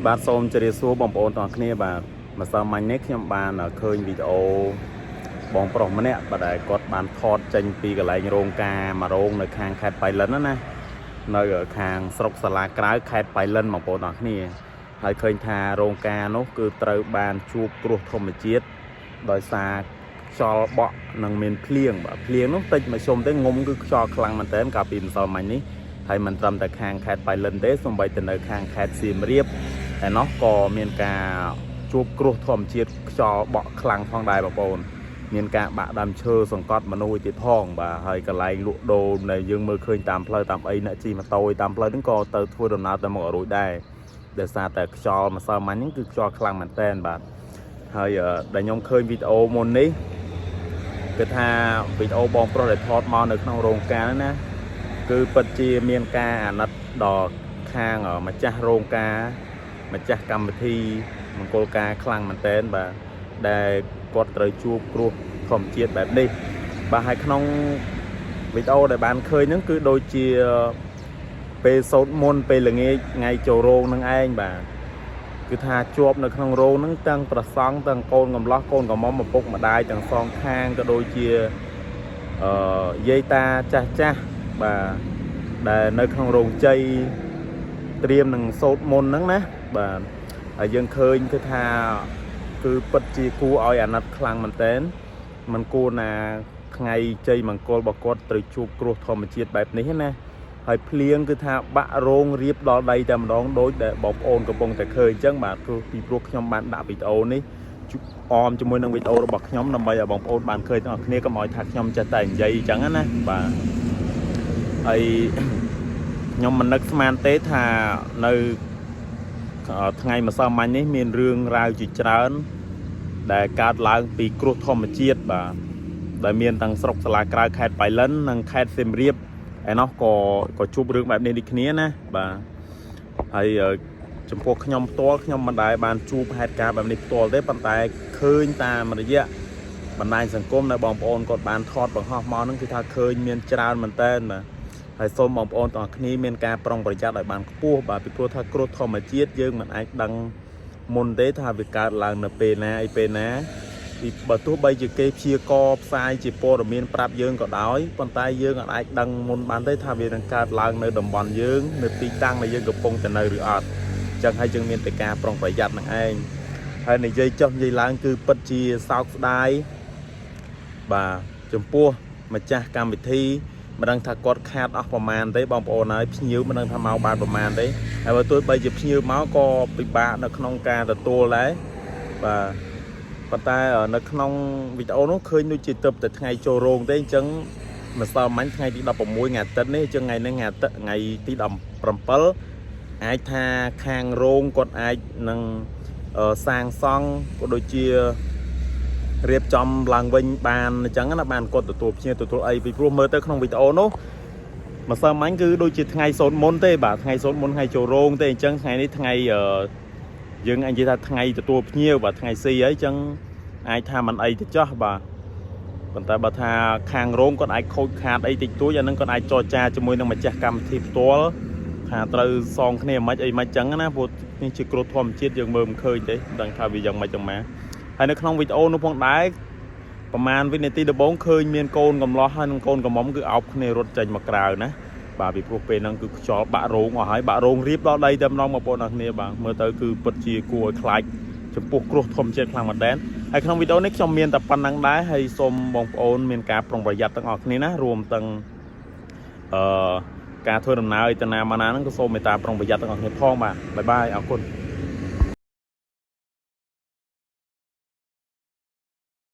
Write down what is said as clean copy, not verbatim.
បាទសូមជម្រាបសួរបងប្អូនទាំងអស់គ្នាបាទម្សិលមិញនេះខ្ញុំបានឃើញវីដេអូបងប្រុសម្នាក់បាទដែលគាត់បានថតចេញពីកន្លែងរោងការមួយរោងនៅខាងខេត្តបៃលិនណាណានៅខាងស្រុកសាលាក្រៅខេត្តបៃលិនបងប្អូនទាំងអស់គ្នាហើយឃើញថារោងការនោះគឺត្រូវបានជួបគ្រោះធម្មជាតិដោយសារខ្យល់បក់និងមានភ្លៀងបាទភ្លៀងនោះតិចមកជុំទេងុំគឺខ្យល់ខ្លាំងមែនទែនកាលពីម្សិលមិញនេះហើយមិនត្រឹមតែខាងខេត្តបៃលិនទេសូម្បីតែនៅខាងខេត្តសៀមរាប ឯណោះក៏មានការជួបគ្រោះធម្មជាតិខ្យល់បក់ខ្លាំងផងដែរបងប្អូនមានការបាក់ដើមឈើសង្កត់មនុស្សទៀតផងបាទហើយកន្លែងលក់ដូរដែលយើងមើលឃើញតាមផ្លូវតាមអីអ្នកជិះម៉ូតូតាមផ្លូវហ្នឹងក៏ទៅធ្វើដំណើរទៅមុខអត់រួចដែរដោយសារតែខ្យល់ម្សិលមិញហ្នឹងគឺខ្យល់ខ្លាំងមែនតើបាទហើយដែលខ្ញុំឃើញវីដេអូមុននេះគឺថាវីដេអូបងប្រុសដែលថតមកនៅក្នុងរោងការហ្នឹងណាគឺពិតជាមានការអាណិតដល់ខាងម្ចាស់រោងការ ម្ចាស់កម្មវិធីមង្គលការខ្លាំងមែនតើបាទដែលគាត់ត្រូវជួបគ្រោះធម្មជាតិបែបនេះបាទហើយក្នុងវីដេអូដែលបានឃើញហ្នឹងគឺដូចជាពេលសូត្រមន្តពេលល្ងាចថ្ងៃចូលរោងនឹងឯងបាទគឺថាជាប់នៅក្នុងរោងហ្នឹងទាំងប្រសង់ទាំងកូនកំឡោះកូនកំមុំឪពុកម្ដាយទាំងសងខាងក៏ដូចជាអឺយាយតាចាស់ចាស់បាទដែលនៅក្នុងរោងជ័យ ត្រៀមនឹងសូត្រមន្តហ្នឹងណាបាទហើយយើងឃើញគឺថាគឺពិតជាគួរឲ្យអាណិតខ្លាំងមែនតើมันគួរណាថ្ងៃជ័យមង្គលរបស់គាត់ត្រូវជួបគ្រោះធម្មជាតិបែបនេះណាហើយភ្លៀងគឺថាបាក់រោងរៀបដល់ដីតែម្ដងដូចដែលបងប្អូនកំពុងតែឃើញអញ្ចឹងបាទព្រោះពីព្រោះខ្ញុំបានដាក់វីដេអូនេះអមជាមួយនឹងវីដេអូរបស់ខ្ញុំដើម្បីឲ្យបងប្អូនបានឃើញទាំងអស់គ្នាកុំឲ្យថាខ្ញុំចេះតែនិយាយអញ្ចឹងណាបាទហើយ ខ្ញុំមិននឹកស្មានទេថានៅថ្ងៃម្សិលមិញនេះមានរឿងរ៉ាវជាច្រើន ដែលកើតឡើងពីគ្រោះធម្មជាតិបាទដែលមានទាំងស្រុកសាលាក្រៅខេត្តបៃលិននិងខេត្តសៀមរាបឯណោះក៏ក៏ជួបរឿងបែបនេះដូចគ្នាណាបាទហើយចំពោះខ្ញុំផ្ទាល់ខ្ញុំមិនដែលបានជួបហេតុការណ៍បែបនេះផ្ទាល់ទេប៉ុន្តែឃើញតាមរយៈបណ្ដាញសង្គមដែលបងប្អូនគាត់បានថតបង្ហោះមកហ្នឹងគឺថាឃើញមានច្រើនមែនតើបាទ ហើយសូមបងប្អូនទាំងអស់គ្នាមានការប្រុងប្រយ័ត្នឲ្យបានខ្ពស់បាទពីព្រោះថាគ្រោះធម្មជាតិយើងមិនអាចដឹងមុនទេថាវាកើតឡើងនៅពេលណាអីពេលណាពីបើទោះបីជាគេព្យាករផ្សាយជាព័ត៌មានប្រាប់យើងក៏ដោយប៉ុន្តែយើងអាចដឹងមុនបានទេថាវានឹងកើតឡើងនៅតំបន់យើងនៅទីតាំងដែលយើងកំពុងតែនៅឬអត់អញ្ចឹងហើយយើងមានតែការប្រុងប្រយ័ត្ននឹងឯងហើយនិយាយចុះនិយាយឡើងគឺពិតជាសោកស្ដាយបាទចំពោះម្ចាស់កម្មវិធី មិនដឹងថាគាត់ខាតអស់ប្រមាណទេបងប្អូនហើយភ្ញៀវមិនដឹងថាមកបានប្រមាណទេហើយបើទោះបីជាភ្ញៀវមកក៏ពិបាកនៅក្នុងការទទួលដែរបាទប៉ុន្តែនៅក្នុងវីដេអូនោះឃើញដូចជាទៅតែថ្ងៃចូលរោងទេអញ្ចឹងម្សិលមិញថ្ងៃទី16ថ្ងៃអាទិត្យនេះអញ្ចឹងថ្ងៃនេះថ្ងៃអាទិត្យថ្ងៃទី17អាចថាខាងរោងគាត់អាចនឹងសាងសង់ក៏ដូចជា រៀបចំឡើងវិញបានអញ្ចឹងណាបានគាត់ទទួលភ្ញៀវទទួលអីពីព្រោះមើលទៅក្នុងវីដេអូនោះម្សិលមិញគឺដូចជាថ្ងៃសូត្រមន្តទេបាទថ្ងៃសូត្រមន្តថ្ងៃចូលរោងទេអញ្ចឹងថ្ងៃនេះថ្ងៃយើងអាចនិយាយថាថ្ងៃទទួលភ្ញៀវបាទថ្ងៃស៊ីហើយអញ្ចឹងអាចថាមិនអីទៅចោះបាទប៉ុន្តែបើថាខាងរោងគាត់អាចខូចខាតអីតិចតួចអានឹងគាត់អាចចរចាជាមួយនឹងម្ចាស់កម្មវិធីផ្ទាល់ថាត្រូវសងគ្នាមិនអីមិនអញ្ចឹងណាព្រោះនេះជាគ្រោះធម្មជាតិយើងមើលមិនឃើញទេមិនដឹងថាវាយ៉ាងម៉េចយ៉ាងម៉ាហើយនៅក្នុងវីដេអូនោះផងដែរប្រហែលវិនាទីដំបូងឃើញមានកូនកំឡោះហើយនិងកូនកំមុំគឺអោបគ្នារត់ចេញមកក្រៅណាបាទពីព្រោះពេលហ្នឹងគឺខ្យល់បាក់រោងអស់ហើយបាក់រោងរៀបដល់ដីតែម្ដងបងប្អូនអរគ្នាបាទមើលទៅគឺពិតជាគួរឲ្យខ្លាចចំពោះគ្រោះធម្មជាតិខ្លាំងមែនទែនហើយក្នុងវីដេអូនេះខ្ញុំមានតែប៉ុណ្ណឹងដែរហើយសូមបងប្អូនមានការប្រុងប្រយ័ត្នទាំងអស់គ្នាណារួមទាំងអឺការធ្វើដំណើរទៅណាមកណាហ្នឹងក៏សូមមេត្តាប្រុងប្រយ័ត្នទាំងអស់គ្នាផងបាទ bye bye អរគុណ។